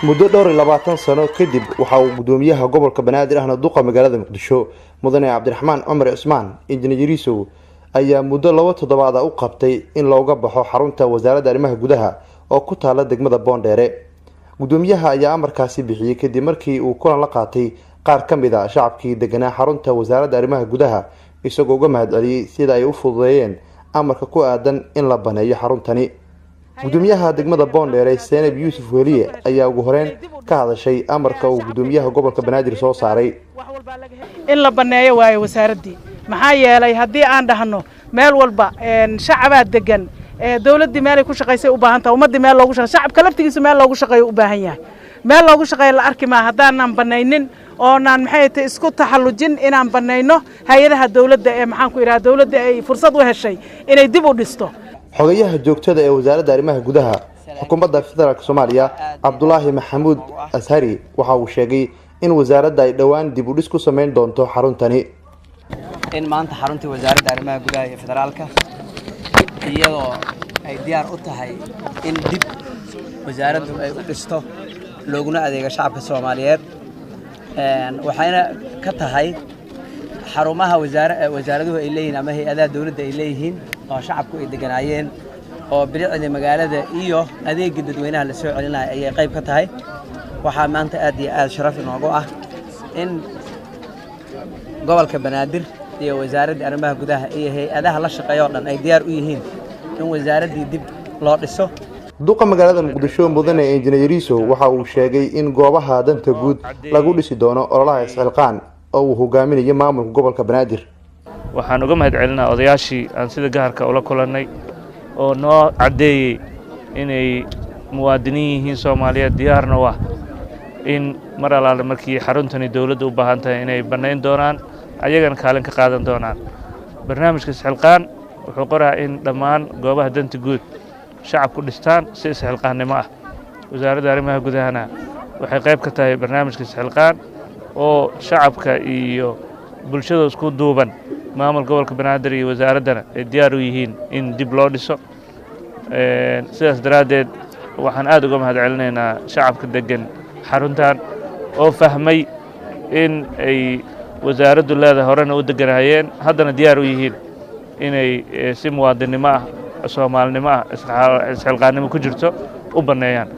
Muddo dhowr iyo 20 sano kadib, waxa uu gudoomiyaha gobolka Banaadir ahna duqa magaalada Muqdisho, mudane Cabdiraxmaan Cumar Cismaan Injineer Yariisow, ayaa muddo 2 toddobaad ah u qabtay in looga baxo xarunta wasaaradda arrimaha gudaha oo ku taala degmada Boondheere. Gudoomiyaha ayaa amarkaasi bixiyey kadib markii uu kulan la qaatay qaar ka mid a shacabkii deganaa xarunta wasaaradda arrimaha gudaha, isagoo uga mahadceliyey sida ay u fududeeyeen amarka ku aadan in la baneeyo xaruntani. Gudoomiyaha degmada Boondheere, Seenab Yuusuf Weliye, ayaa ugu horeyn ka hadashay amarka uu gudoomiyaha gobolka Banaadir soo saaray. In la banneeyo waayo wasaaraddii, maxaa yeelay haddii aan dhahno meel walba shacabaa degan, dawladdii meelay ku shaqaysay u baahan tahay, ummaddii meel loogu shaqey, shacabka laftigiisu meel loogu shaqeeyo u baahan yahay. Meel loogu shaqeeyo la arki maa haddaanan bannaynin oonaan maxay tahay isku taxallujin inaan bannayno hay-adaha dawladda ee maxaan ku idhaha dawladda ay fursad u heshay inay dib u dhisto. Xogayaha joogtada ee wasaaradda arrimaha gudaha xukuumadda federaalk Soomaaliya, Cabdulaahi Maxamuud Ashari, waxa uu sheegay in wasaaradda ay dhowaan dib u dhis ku samayn doonto xaruntani. In maanta xaruntii wasaaradda arrimaha gudaha iyo federaalka, iyadoo ay diyaar u tahay in dib wasaaraddu ay u dhisto looguna adeego shacabka Soomaaliyeed, waxayna ka tahay xarumaha wasaaraduhu ay leeyihiin ama hay-adaha dawladda ay leeyihiin oo shacabku ay deganaayeen oo bilicdii magaalada iyo adeegii dadweynaha la soo celinaya ayay qayb ka tahay. Waxaa maanta aad iyo aad sharaf inoogu ah in gobolka Banaadir iyo wasaaradda arrimaha gudaha iyo hay-adaha la shaqeeya oo dhan ay diyaar u yihiin in wasaaraddii dib loo dhiso. Duqa magaalada Muqdisho, mudane Injineer Yariisow, waxa uu sheegay in goobaha danta guud lagu dhisi doono ololaha isxilqaan oo uu hogaaminayo maamulka gobolka Banaadir. Waxaan uga mahad celinaa odayaashii aan sida gaarka ula kulannay oo noo caddeeyey inay muwaadiniin yihiin Soomaaliyeed, diyaarna u ah in mar allaale markii xaruntani dowladda u baahan tahay inay bannayn doonaan, ayagana kaalin ka qaadan doonaan. Barnaamijka isxilqaan wuxuu qoraa in dhammaan goobaha danta guud shacabku dhistaan si isxilqaannimo ah. Wasaaradda arrimaha gudahana waxay qayb ka tahay barnaamijka isxilqaan oo shacabka iyo bulshada isku duuban, maamul gobolka Banaadir iyo wasaaraddana ay diyaar u yihiin in dib loo dhiso. Sidaas daraaddeed waxaan aad uga mahad celinaynaa shacabka deggan xaruntan oo fahmay in ay wasaaraddu leedahay, horena u degganaayeen, haddana diyaar u yihiin inay si muwaadinnimo ah, soomaalinimo ah, isxilqaannimo ku jirto u banneeyaan.